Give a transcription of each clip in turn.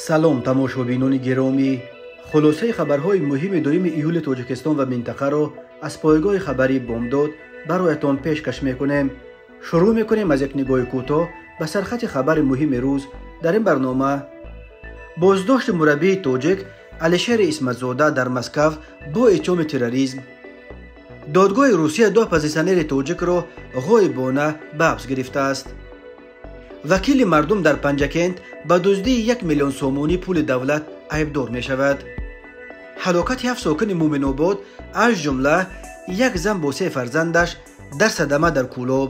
Салом, тамошобинони гиромӣ. Хулосаи хабарҳои муҳими 2 июли Тоҷикистон ва минтақаро аз пойгоҳи хабарии Бомдод бароятон пешкаш мекунем. Шурӯъ мекунем аз як нигоҳи кӯтоҳ ба сархати хабари муҳими рӯз дар ин барнома. Боздошти мураббии тоҷик Алишери Исматзода дар Москав бо иттиҳоми терроризм. Додгоҳи Русия ду оппозитсионери тоҷикро ғоибона ба ҳабс гирифтааст. Вакили мардум дар Панҷакент ба дуздии 1 миллион сомонӣ пули давлат айбдор мешавад. Ҳалокати 7 сокини Муъминобод, аз ҷумла як зан бо 3 фарзандаш дар садама дар Кӯлоб.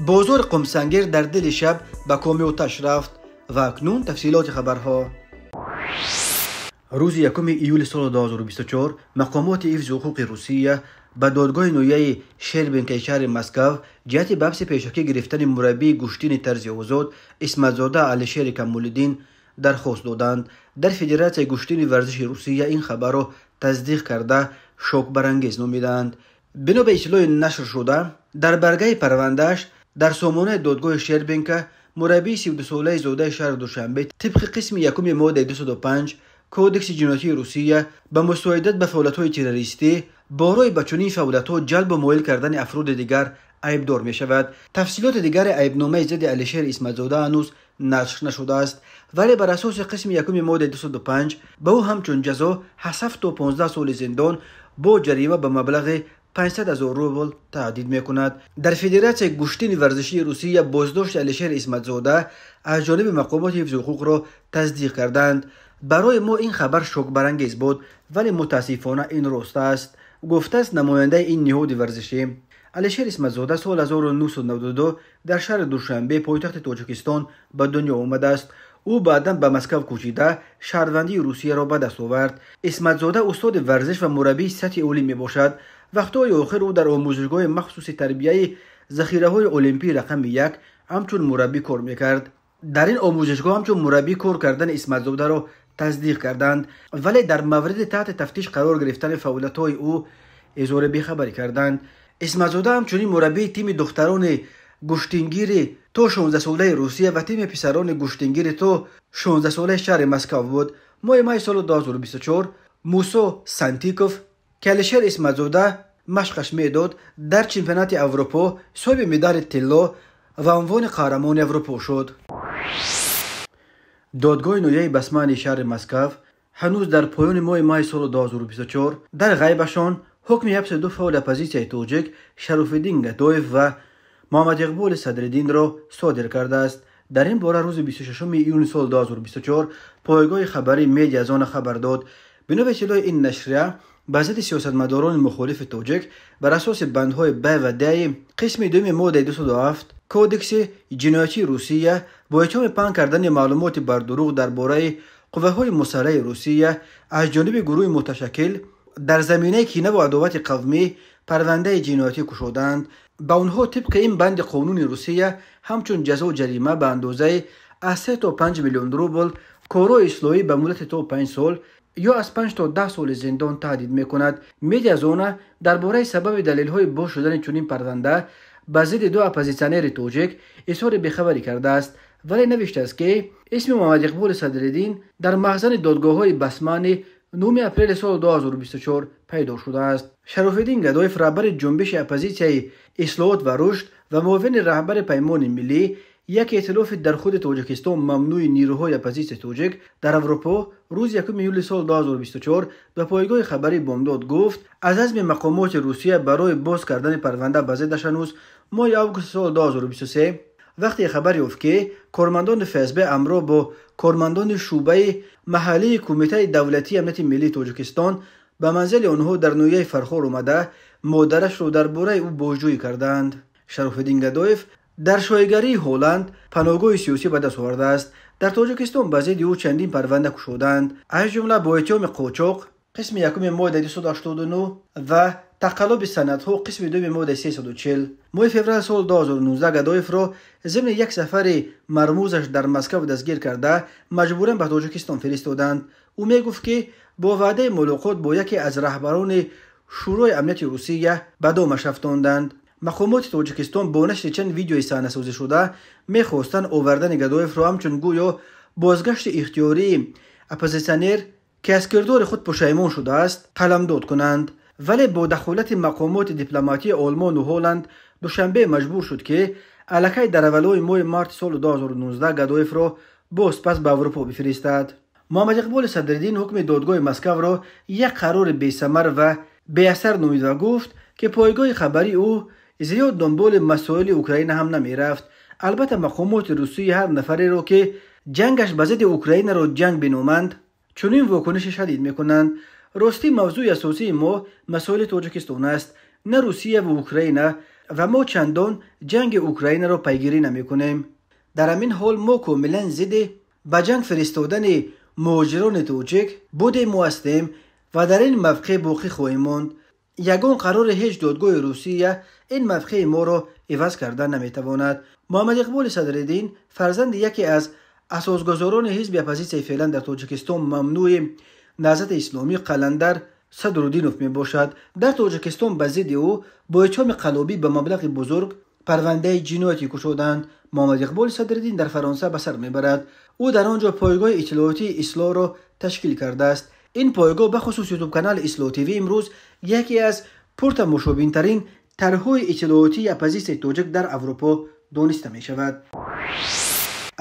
Бозори Қумсангир дар дили шаб ба коми оташ рафт. Ва акнун тафсилоти хабарҳо. Рӯзи 1 июли соли 2024 мақомоти ҳифзи ҳуқуқи Русия ба додгоҳи ноҳияи Шербинкаи шаҳри Москав ҷиҳати ба ҳабси пешакӣ гирифтани мураббии гӯштини тарзи озод Исматзода Алишери Камолиддин дархост доданд. Дар Федератсияи гӯштини варзиши Русия ин хабарро тасдиқ карда шокбарангез номиданд. Бино ба иттилои нашршуда дар баргаи парвандааш дар сомонаи додгоҳи Шербинка мураббии 32-солаи зодаи шаҳри Душанбе тибқи қисми 1 моддаи 205 Кодекси ҷиноятии Русия ба мусоидат ба фаъолиятҳои террористӣ бо роҳи ба чунин фаъолиятҳо ҷалбу моил кардани афроди дигар айбдор мешавад. Тафсилоти дигари айбномаи зидди Алишери Исматзода ҳанӯз нашр нашудааст, вале бар асоси қисми 1 моддаи 205 ба ӯ ҳамчун ҷазо 7 то 15 соли зиндон бо ҷарима ба маблағи 500 000 рубл таҳдид мекунад. Дар Федератсияи гӯштини варзишии Русия боздошти Алишери Исматзода аз ҷониби мақомоти ҳифзи ҳуқуқро тасдиқ карданд. Барои мо ин хабар шокбарангез буд, вале мутаассифона ин рост аст, гуфтааст намояндаи ин ниҳоди варзишӣ. Алишер Исматзода соли 1992 дар шаҳри Душанбе, пойтахти Тоҷикистон, ба дунё омадааст. Ӯ баъдан ба Москав кӯчида шаҳрвандии Русияро ба даст овард. Исматзода устоди варзиш ва мураббии сатҳи олӣ мебошад. Вақтҳои охир ӯ дар омӯзишгоҳи махсуси тарбияи захираҳои олимпии рақами 1 ҳамчун мураббӣ кор мекард. Дар ин омӯзишгоҳ ҳамчун мураббӣ кор кардани Исматзодаро тасдиқ карданд, вале дар мавриди таҳти тафтиш қарор гирифтани фаъолиятҳои ӯ изҳори бехабарӣ карданд. Исматзода ҳамчунин мураббии тими духтарони гӯштингири то 16-солаи Русия ва тими писарони гӯштингири то 16-солаи шаҳри Москав буд. Моҳи майи соли 2024 Мусо Сантиков, ки Алишер Исматзода машқаш медод, дар чемпионати Аврупо соҳиби медали тилло ва унвони қаҳрамони Аврупо шуд. Додгоҳи ноҳияи Басмани шаҳри Москав ҳанӯз дар поёни моҳи майи соли 2024 дар ғайбашон ҳукми ҳабси ду фаъоли оппозитсияи тоҷик Шарофиддин Гадоев ва Муҳаммадиқболи Садриддинро содир кардааст. Дар ин бора рӯзи 26 июни соли 2024 пойгоҳи хабарии Медиазона хабар дод. Бино ба иттилои ин нашрия ба зидди сиёсатмадорони мухолифи тоҷик бар асоси бандҳои Б ва Д қисми 2 моддаи 207 Кодекси ҷиноятии Русия бо иттиҳоми паҳн кардани маълумоти бардурӯғ дар бораи қувваҳои мусаллаҳи Русия аз ҷониби гурӯҳи муташаккил дар заминаи кинаву адовати қавмӣ парвандаи ҷиноятӣ кушоданд. Ба онҳо тибқи ин банди қонуни Русия ҳамчун ҷазо ҷарима ба андозаи аз 3 то 5 миллион рубл, корҳои ислоҳӣ ба муддати то 5 сол ё аз 5 то 10 соли зиндон таҳдид мекунад. Медиазона дар бораи сабаби далелҳои боз шудани чунин парванда ба зидди ду оппозитсионери тоҷик изҳори бехабарӣ кардааст, вале навиштааст, ки исми Муҳаммадиқболи Садриддин дар маҳзани додгоҳҳои Басмани 9 апрели соли 2024 пайдо шудааст. Шарофиддин Гадоев, раҳбари ҷунбиши оппозитсияи Ислоҳот ва рушд ва муовини раҳбари Паймони миллӣ, як эътилофи дар худи Тоҷикистон мамнӯи нирӯҳои оппозитсияи тоҷик дар Аврупо, рӯзи 1 июли соли 2024 ба пойгоҳи хабарии Бомдод гуфт, аз азми мақомоти Русия барои боз кардани парванда ба зиддаш ҳанӯз моҳи августи соли 2023 вақте хабар ёфт, ки кормандони ФСБ ҳамроҳ бо кормандони шӯъбаи маҳаллии Кумитаи давлатии амнияти миллии Тоҷикистон ба манзили онҳо дар ноҳияи Фархор омада модарашро дар бораи ӯ бозҷӯӣ карданд. Шарофиддин Гадоев дар шоҳигарии Ҳолланд паноҳгоҳи сиёсӣ ба даст овардааст. Дар Тоҷикистон ба зидди ӯ чандин парванда кушоданд, аз ҷумла бо иттиҳоми қочоқ қисми 1 моддаи 289 ва тақаллуби санадҳо қисми 2 моддаи 340. Моҳи феврали соли 2019 Гадоевро зимни як сафари мармузаш дар Москав дастгир карда маҷбуран ба Тоҷикистон фиристоданд. Ӯ мегуфт, ки бо ваъдаи мулоқот бо яке аз раҳбарони Шӯрои амнияти Русия ба домаш афтонданд. Мақомоти Тоҷикистон бо нашри чанд видеои саҳнасозӣшуда мехостанд овардани Гадоевро ҳамчун гӯё бозгашти ихтиёрии оппозитсионер, ки аз кирдори худ пушаймон шудааст, қаламдод кунанд. Вале бо дахолати мақомоти дипломатии Олмону Ҳолланд Душанбе маҷбур шуд, ки аллакай дар аввалҳои моҳи марти соли 2019 Гадоевро боз пас ба Аврупо бифиристад. Муҳаммад Иқболи Садриддин ҳукми додгоҳи Москваро як қарори бесамар ва беасар номид ва гуфт, ки пойгоҳи хабарии ӯ зиёд дунболи масоили Украина ҳам намерафт. Албатта, мақомоти Русия ҳар нафареро, ки ҷангаш ба зидди Украинаро ҷанг биноманд, чунин вокуниши шадид мекунанд. Ростӣ, мавзӯи асосии мо масоили Тоҷикистон аст, на Русия ва Украина, ва мо чандон ҷанги Украинаро пайгирӣ намекунем. Дар ҳамин ҳол мо комилан зидди ба ҷанг фиристодани муҳоҷирони тоҷик будем мо ҳастем ва дар ин мавқеъ боқӣ хоҳем монд. Ягон қарори ҳеҷ додгоҳи Русия ин мавқеи моро иваз карда наметавонад. Муҳаммад Иқболи Садриддин фарзанди яке аз асосгузорони ҳизби оппозитсияи феълан дар Тоҷикистон мамнӯи Наҳзати Исломӣ Қаландар Садруддинов мебошад. Дар Тоҷикистон ба зидди ӯ бо иттиҳоми қаллобӣ ба маблағи бузург парвандаи ҷиноятӣ кушоданд. Муҳаммад Иқболи Садриддин дар Фаронса ба сар мебарад. Ӯ дар он ҷо пойгоҳи иттилоотии Ислоҳро ташкил кардааст. Ин пойгоҳ, бахусус ютуб-канали Ислоҳ ТВ, имрӯз яке аз пуртамошобинтарин тарҳҳои иттилоотии оппозитсияи тоҷик дар Аврупо дониста мешавад.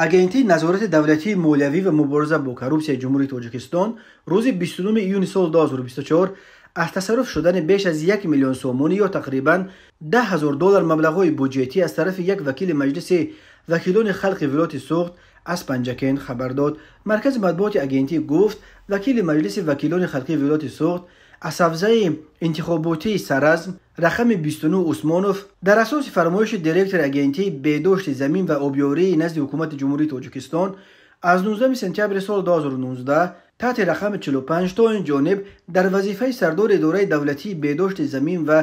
Агентии назорати давлатии молиявӣ ва мубориза бо коррупсияи Ҷумҳурии Тоҷикистон рӯзи 29 июни соли 2024 аз тасарруф шудани беш аз 1 миллион сомонӣ ё тақрибан 10 000 доллар маблағҳои буҷетӣ аз тарафи як вакили Маҷлиси вакилони халқи вилояти Суғд аз Панҷакент хабар дод. Маркази матбуоти агентӣ гуфт, вакили Маҷлиси вакилони халқии вилояти Суғд аз ҳавзаи интихоботии Саразм рақами 29 Усмонов дар асоси фармоиши директори агентии беҳдошти замин ва обёрии назди Ҳукумати Ҷумҳурии Тоҷикистон аз 19 сентябри соли 2019 таҳти рақами 45 то ин ҷониб дар вазифаи сардори идораи давлатии беҳдошти замин ва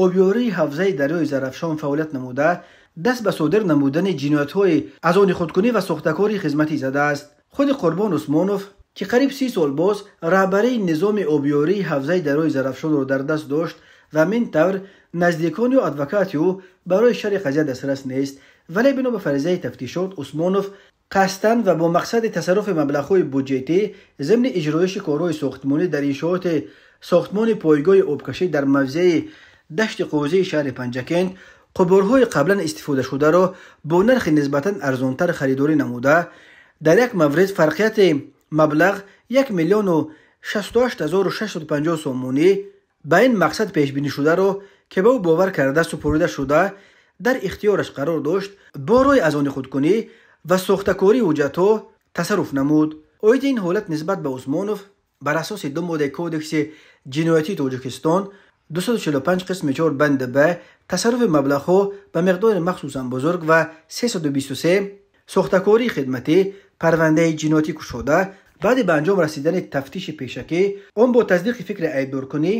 обёрии ҳавзаи дарёи Зарафшон фаъолият намуда, даст ба содир намудани ҷиноятҳои аз они худкунӣ ва сохтакории хизматӣ задааст. Худи Қурбон Усмонов, ки қариб 30 сол боз раҳбарии низоми обёрии ҳавзаи дарёи Зарафшонро дар даст дошт ва ҳамин тавр наздикон ё адвокати ӯ барои шарҳи қазия дастрас нест, вале бино ба фаризаи тафтишот, Усмонов қасдан ва бо мақсади тасарруфи маблағҳои буҷетӣ зимни иҷроиши корҳои сохтмонӣ дар иншооти сохтмони пойгоҳи обкашӣ дар мавзеи Дашти Қӯзии шаҳри Панҷакент қубурҳои қаблан истифодашударо бо нархи нисбатан арзонтар харидорӣ намуда, дар як маврид фарқияти маблағ 1 миллиону 68 650 сомонӣ ба ин мақсад пешбинишударо, ки ба ӯ бовар карда супорида шуда дар ихтиёраш қарор дошт, бо роҳи аз они худкунӣ ва сохтакории ҳуҷҷатҳо тасарруф намуд. Оиди ин ҳолат нисбат ба Усмонов бар асоси ду моддаи Кодекси ҷиноятии Тоҷикистон 245 қисми 4 банди б, тасарруфи маблағҳо ба миқдори махсусан бузург, ва 323, сохтакории хидматӣ, парвандаи ҷиноятӣ кушода, баъди ба анҷом расидани тафтиши пешакӣ он бо тасдиқи фикри айбдоркунӣ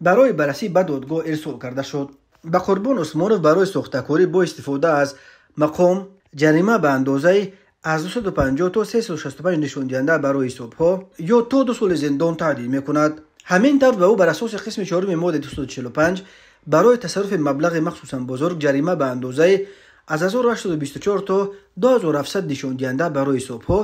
барои баррасӣ ба додгоҳ ирсол карда шуд. Ба Қурбон Усмонов барои сохтакорӣ бо истифода аз мақом ҷарима ба андозаи аз 250 то 365 нишондиҳанда барои ҳисобҳо ё то 2 соли зиндон таҳдид мекунад. Ҳамин тавр, ба ӯ бар асоси қисми чоруми моддаи 245 барои тасарруфи маблағи махсусан бузург ҷарима ба андозаи аз 1824 то 2700 нишондиҳанда барои ҳисобҳо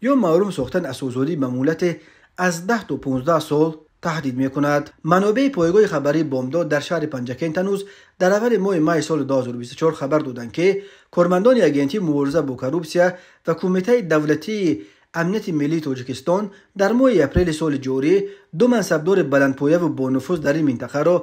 ё маҳрум сохтан аз озодӣ ба муҳлати аз 10 то 15 сол таҳдид мекунад. Манобеи пойгоҳи хабарии Бомдод дар шаҳри Панҷакент ҳанӯз дар аввали моҳи майи соли 2024 хабар доданд, ки кормандони агентии мубориза бо коррупсия ва Кумитаи давлатии амнияти миллии Тоҷикистон дар моҳи апрели соли ҷорӣ ду мансабдори баландпояву бонуфуз дар ин минтақаро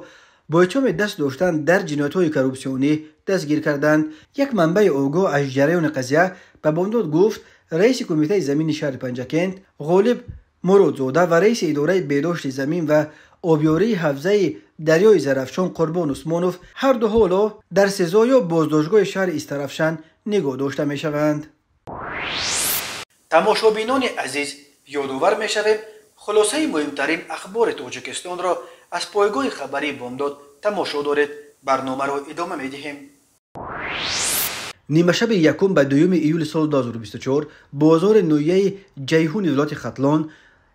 бо иттиҳоми даст доштан дар ҷиноятҳои коррупсионӣ дастгир карданд. Як манбаи огоҳ аз ҷараёни қазия ба Бомдод гуфт, раиси кумитаи замини шаҳри Панҷакент Ғолиб Муродзода ва раиси идораи беҳдошти замин ва обёрии ҳавзаи дарёи Зарафшон Қурбон Усмонов ҳарду ҳоло дар СИЗО ё боздоштгоҳи шаҳри Истарафшан нигоҳ дошта мешаванд. Тамошобинони азиз, ёдовар мешавем, хулосаи муҳимтарин ахбори Тоҷикистонро аз пойгоҳи хабарии Бомдод тамошо доред. Барномаро идома медиҳем. Нимашаби якум ба дуюми июли соли 2024 бозори ноҳияи Ҷайҳуни вилояти Хатлон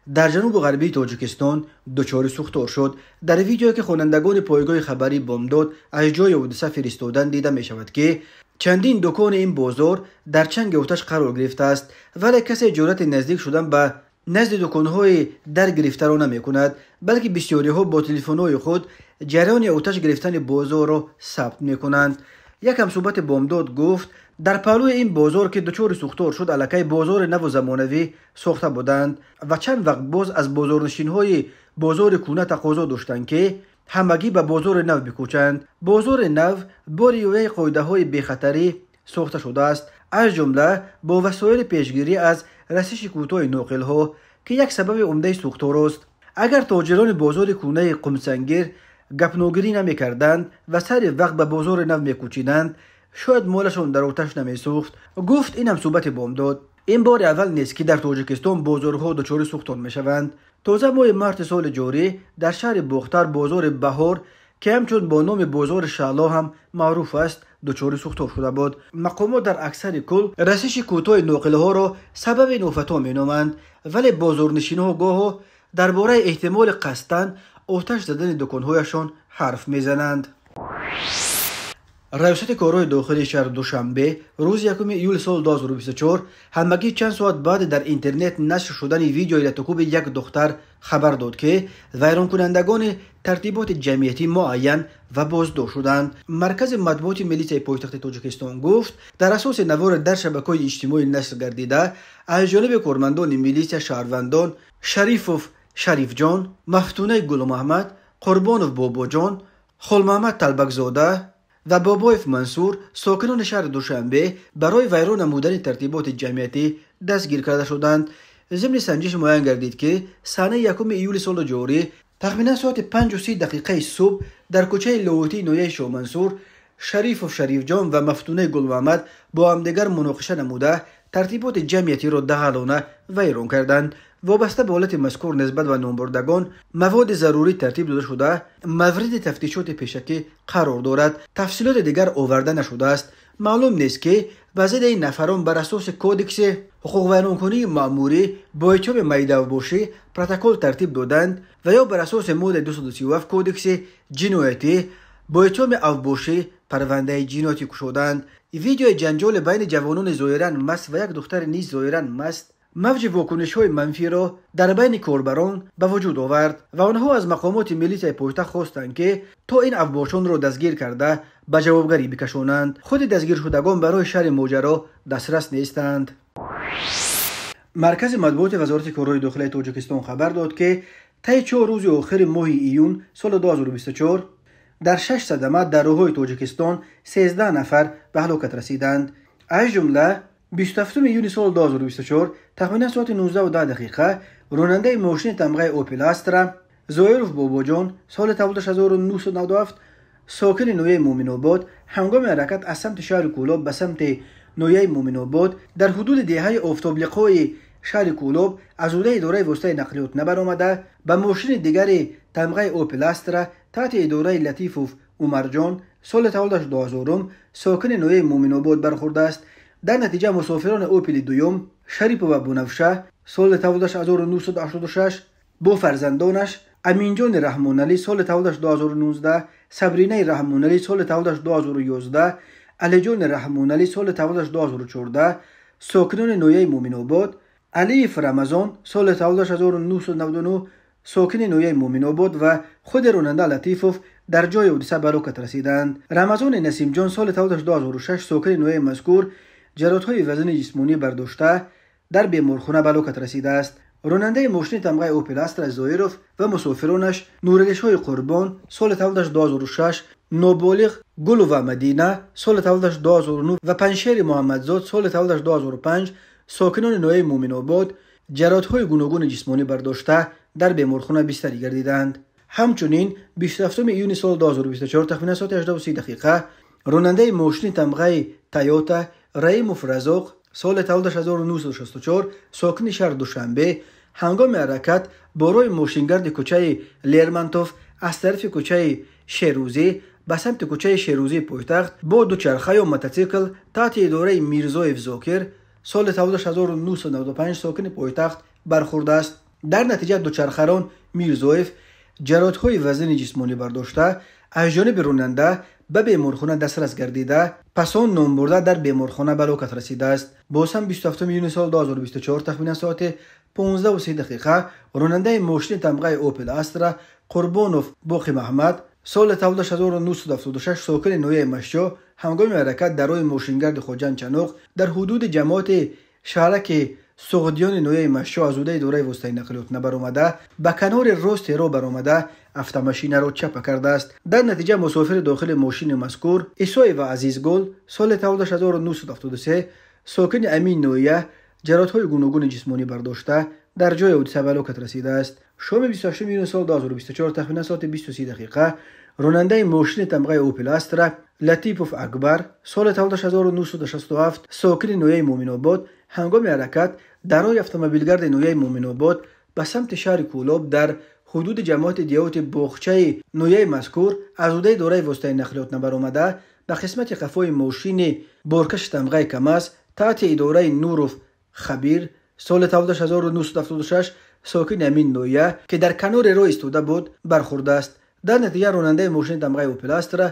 дар ҷанубу ғарбии Тоҷикистон дучори сӯхтор шуд. Дар видеое, ки хонандагони пойгоҳи хабарии Бомдод аз ҷои ҳодиса фиристоданд, дида мешавад, ки Чандин дукони ин бозор дар чанги оташ қарор гирифтааст, вале касе ҷуръати наздик шудан ба назди дуконҳои дар гирифтаро намекунад, балки бисёриҳо бо телефонҳои худ ҷараёни оташ гирифтани бозорро сабт мекунанд. Як ҳамсӯҳбати Бомдод гуфт, дар паҳлӯи ин бозор, ки дучори сӯхтор шуд, аллакай бозори наву замонавӣ сохта буданд ва чанд вақт боз аз бозорнишинҳои бозори кӯна тақозо доштанд, ки ҳамагӣ ба бозори нав бикӯчанд. Бозори нав бо риояи қоидаҳои бехатарӣ сохта шудааст, аз ҷумла бо васоили пешгирӣ аз расиши кӯтоҳи ноқилҳо, ки як сабаби умдаи сӯхторост. Агар тоҷирони бозори кӯнаи Қумсангир гапногирӣ намекарданд ва сари вақт ба бозори нав мекӯчиданд, шояд молашон дар оташ намесӯхт, гуфт ин ҳамсӯҳбати Бомдод. Ин бори аввал нест, ки дар Тоҷикистон бозорҳо дучори сӯхтор мешаванд. Тоза моҳи марти соли ҷорӣ дар шаҳри Бохтар бозори Баҳор, ки ҳамчун бо номи бозори Шаъло ҳам маъруф аст, дучори сӯхтор шуда буд. Мақомот дар аксари кул расиши кӯтоҳи ноқилҳоро сабаби нофатҳо меноманд, вале бозорнишинҳо гоҳо дар бораи эҳтимоли қасдан оташ задани дуконҳояшон ҳарф мезананд. Раёсати корҳои дохилии шаҳри Душанбе рӯзи 1 июли соли 2024 ҳамагӣ чанд соат баъди дар интернет нашр шудани видеои латукӯби як духтар хабар дод, ки вайронкунандагони тартиботи ҷамъиятӣ муайян ва боздошт шуданд. Маркази матбуоти милитсияи пойтахти Тоҷикистон гуфт, дар асоси навори дар шабакаҳои иҷтимоӣ нашр гардида аз ҷониби кормандони милитсия шаҳрвандон Шарифов Шарифҷон, Мафтунаи Гулмуҳаммад, Қурбонов Бобоҷон, Холмуҳаммад Талбакзода ва Бобоев Мансур, сокинони шаҳри Душанбе, барои вайрон намудани тартиботи ҷамъиятӣ дастгир карда шуданд. Зимни санҷиш муайян гардид, ки санаи 1 июли соли ҷорӣ тахминан соати 5:30 субҳ дар кӯчаи Лоҳутии ноҳияи Шоҳмансур Шарифов Шарифҷон ва Мафтунаи Гулмуҳаммад бо ҳамдигар муноқиша намуда тартиботи ҷамъиятиро дағалона вайрон карданд. Вобаста ба ҳолати мазкур нисбат ба номбурдагон маводи зарурӣ тартиб дода шуда мавриди тафтишоти пешакӣ қарор дорад. Тафсилоти дигар оварда нашудааст. Маълум нест, ки ба зидди ин нафарон бар асоси кодекси ҳуқуқвайронкунии маъмурӣ бо иттиҳоми майдавбошӣ протокол тартиб доданд ва ё бар асоси моддаи 237 кодекси ҷиноятӣ бо иттиҳоми авбошӣ парвандаи ҷиноятӣ кушоданд. Видеои ҷанҷоли байни ҷавонони зоҳиран маст ва як духтари низ зоҳиран маст мавҷи вокунишҳои манфиро дар байни корбарон ба вуҷуд овард ва онҳо аз мақомоти милитсияи пойтахт хостанд, ки то ин авбошонро дастгир карда ба ҷавобгарӣ бикашонанд. Худи дастгиршудагон барои шарҳи моҷаро дастрас нестанд. Маркази матбуоти Вазорати корҳои дохилаи Тоҷикистон хабар дод, ки таи 4 рӯзи охири моҳи июн соли 2024 дар 6 садама дар роҳҳои Тоҷикистон 13 нафар ба ҳалокат расиданд. Аз ҷумла 27 июни соли 2024 тахминан соати 19:10 ронандаи мошини тамғаи Опел Астра Зоиров Бобоҷон соли таваллудаш 1997 сокини ноҳияи Муъминобод ҳангоми ҳаракат аз самти шаҳри Кӯлоб ба самти ноҳияи Муъминобод дар ҳудуди деҳаи Офтоблиқои шаҳри Кӯлоб аз ҳудаи идораи воситаи нақлиёт набаромада ба мошини дигари тамғаи Опел Астра таҳти идораи Латифов Умарҷон соли таваллудаш 2000 сокини ноҳияи Муъминобод бархӯрдааст. Дар натиҷа мусофирони Опели дуюм Шарипова Бунавша соли таваллудаш 1986 бо фарзандонаш Аминҷони Раҳмоналӣ соли таваллудаш 2019, Сабринаи Раҳмоналӣ соли таваллудаш 2011, Алиҷони Раҳмоналӣ соли таваллудаш 2014 сокинони ноҳияи Муъминобод, Алиев Рамазон соли таваллудаш 1999 сокини ноҳияи Муъминобод ва худи ронанда Латифов дар ҷои ҳодиса ба ҳалокат расиданд. Рамазони Насимҷон соли таваллудаш 2006 сокини ноҳияи мазкур ҷароҳатҳои вазни ҷисмонӣ бардошта дар беморхона ба ҳалокат расидааст. Ронандаи мошини тамғаи Опел Астра Зоиров ва мусофиронаш Нуралишои Қурбон соли таваллудаш 2006, ноболиғ Гулова Мадина соли таваллудаш 2009 ва Паншери Муҳаммадзод соли таваллудаш 2005 сокинони ноҳияи Муъминобод ҷароҳатҳои гуногуни ҷисмонӣ бардошта дар беморхона бистарӣ гардиданд. Ҳамчунин 27 июни соли 2024 тахминан соати 18:30 ронандаи мошини тамғаи Тойота Раимов Разоқ соли таваллудаш 1964 сокини шаҳри Душанбе ҳангоми ҳаракат бо роҳи мошингарди кӯчаи Лермонтов аз тарафи кӯчаи Шерӯзӣ ба самти кӯчаи Шерӯзии пойтахт бо дучарха ё мототсикл таҳти идораи Мирзоев Зокир соли таваллудаш 1995 сокини пойтахт бархӯрдааст. Дар натиҷа дучархарон Мирзоев ҷароҳатҳои вазнини ҷисмонӣ бардошта аз ҷониби ронанда ба беморхона дастрас гардида, пас он номбурда дар беморхона ба ҳалокат расидааст. Боз ҳам 27 июни соли 2024 тахминан соати 15:30 ронандаи мошини тамғаи Опел Астра Қурбонов Боқи Маҳмад соли таваллудаш 1976 сокини ноҳияи Машчо ҳангоми ҳаракат дар роҳи мошингарди Хоҷанд Чаноқ дар ҳудуди ҷамоати шаҳраки Суғдиёни ноҳияи Машчо аз ҳудуди идораи воситаи нақлиёт набаромада, ба канори рости роҳ баромада автомашинаро чапа кардааст. Дар натиҷа мусофири дохили мошини мазкур Исоева Азизгул соли таваллудаш 1973 сокини амин ноҳия ҷароҳатҳои гуногуни ҷисмонӣ бардошта дар ҷои ҳодиса ба ҳалокат расидааст. Шоми 28 июни соли 2024 тахминан соати 20:30 ронандаи мошини тамғаи Опел Астра Латипов Акбар соли таваллудаш 1967 сокини ноҳияи Муъминобод ҳангоми ҳаракат дар роҳи автомобилгарди ноҳияи Муъминобод ба самти шаҳри Кӯлоб дар ҳудуди ҷамоати деҳоти боғчаи ноҳияи мазкур аз ҳудуди идораи воситаи нақлиёт набаромада, ба қисмати қафои мошини боркаши тамғаи КамАЗ таҳти идораи Нуров Хабир соли таваллудаш 1976 сокини амин ноҳия, ки дар канори роҳ истода буд, бархӯрдааст. Дар натиҷа ронандаи мошини тамғаи Опел Астра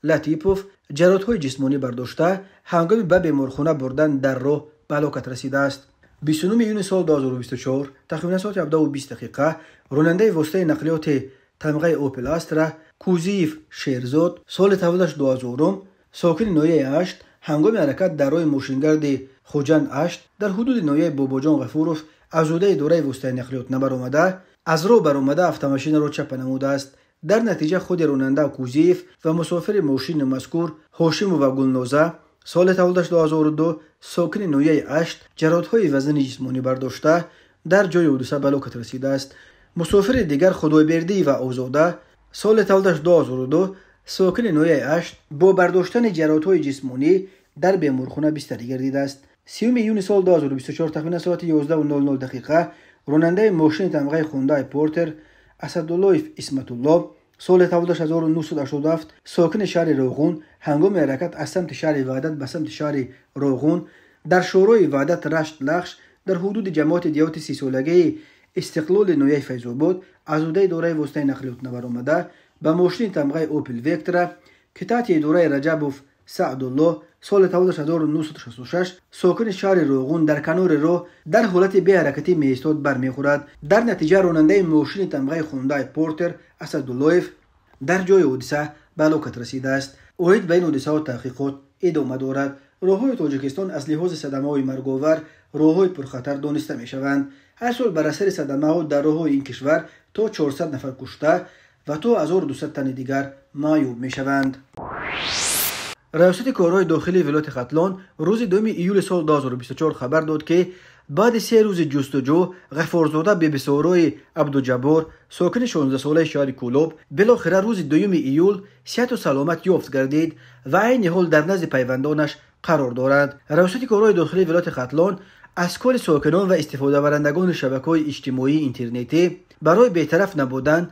Латипов ҷароҳатҳои ҷисмонӣ бардошта, ҳангоми ба беморхона бурдан дар роҳ ба ҳалокат расидааст. 29 июни соли 2024 тахминан соати 17:20 ронандаи воситаи нақлиёти тамғаи Опел Астра Кузиев Шерзод соли таваллудаш 2000 сокини ноҳияи Ҳашт ҳангоми ҳаракат дар роҳи мошингарди Хоҷанд Ҳашт дар ҳудуди ноҳияи Бобоҷон Ғафуров аз ҳудуди идораи воситаи нақлиёт набаромада, аз роҳ баромада автомашинаро чапа намудааст. Дар натиҷа худи ронанда Кузиев ва мусофири мошини мазкур Ҳошимова Гулноза соли таваллудаш 2002 сокини ноҳияи Ҳашт ҷароҳатҳои вазнини ҷисмонӣ бардошта дар ҷои ҳодиса ба ҳалокат расидааст. Мусофири дигар Худойбердиева Озода соли таваллудаш 2002 сокини ноҳияи Ҳашт бо бардоштани ҷароҳатҳои ҷисмонӣ дар беморхона бистарӣ гардидааст. 30 июни соли 2024 тахминан соати 11:00 ронандаи мошини тамғаи Хондай Портер Асадуллоев Исматулло соли таваллудаш 1987 сокини шаҳри Роғун ҳангоми ҳаракат аз самти шаҳри Ваҳдат ба самти шаҳри Роғун дар шӯрои Ваҳдат Рашт Лахш дар ҳудуди ҷамоати деҳоти сисолагии Истиқлоли ноҳияи Файзобод аз ҳудуди идораи воситаи нақлиёт набаромада, ба мошини тамғаи Опел Вектра, ки таҳти идораи Раҷабов Саъдулло соли таваллудаш 1966 сокини шаҳри Роғун дар канори роҳ дар ҳолати беҳаракатӣ меистод бармехӯрад. Дар натиҷа ронандаи мошини тамғаи Хондай Портер Асадуллоев дар ҷои ҳодиса ба ҳалокат расидааст. Оид ба ин ҳодисаҳо таҳқиқот идома дорад. Роҳҳои Тоҷикистон аз лиҳози садамаҳои марговар роҳҳои пурхатар дониста мешаванд. Ҳар сол бар асари садамаҳо дар роҳҳои ин кишвар то 400 нафар кушта ва то 1200 тани дигар маъюб мешаванд. Раёсати корҳои дохилии вилояти Хатлон рӯзи 2 июли соли 2024 хабар дод, ки баъди се рӯзи ҷустуҷӯ Ғафорзода Бибисорои Абдуҷаббор сокини 16-солаи шаҳри Кӯлоб билохира рӯзи 2 июл сиҳату саломат ёфт гардид ва айни ҳол дар назди пайвандонаш қарор дорад. Раёсати корҳои дохилии вилояти Хатлон аз кори сокинон ва истифодабарандагони шабакаҳои иҷтимоии интернетӣ барои бетараф набудан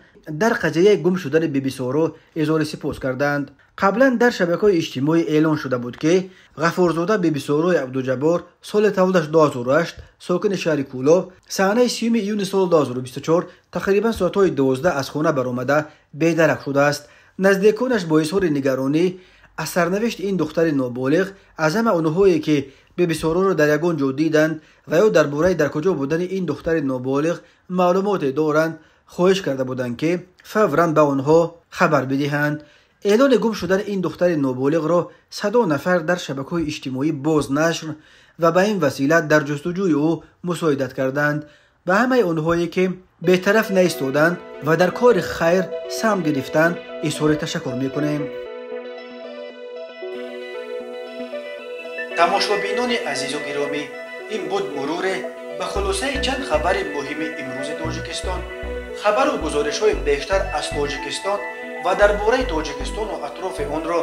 дар қазияи гум шудани Бибисоро изҳори сипос карданд. Қаблан дар шабакаҳои иҷтимоӣ эълон шуда буд, ки Ғафорзода Бибисорои Абдуҷаббор соли таваллудаш 2008 сокини шаҳри Кӯлоб саҳнаи 30 июни соли 2024 тақрибан соатҳои 12 аз хона баромада бедарак шудааст. Наздиконаш бо изҳори нигаронӣ аз сарнавишти ин духтари ноболиғ аз ҳама онҳое ки Бибисороро дар ягон ҷо диданд ва ё дар бораи дар куҷо будани ин духтари ноболиғ маълумоте доранд хоҳиш карда буданд, ки фавран ба онҳо хабар бидиҳанд. Эълони гум шудани ин духтари ноболиғро садо нафар дар шабакаҳои иҷтимоӣ бознашр ва ба ин васила дар ҷустуҷӯи ӯ мусоидат карданд. Ба ҳамаи онҳое ки бетараф наистоданд ва дар кори хайр саҳм гирифтанд изҳори ташаккур мекунем. Тамошобинони азизу гиромӣ, ин буд муруре ба хулосаи чанд хабари муҳими имрӯзи Тоҷикистон. Хабару гузоришҳои бештар аз Тоҷикистон ва дар бораи Тоҷикистону атрофи онро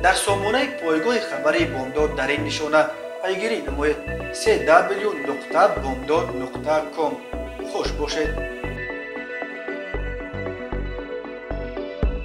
дар сомонаи пойгоҳи хабарии Бомдод дар ин нишона пайгирӣ намоед: cw.bomdod.com. Хуш бошед.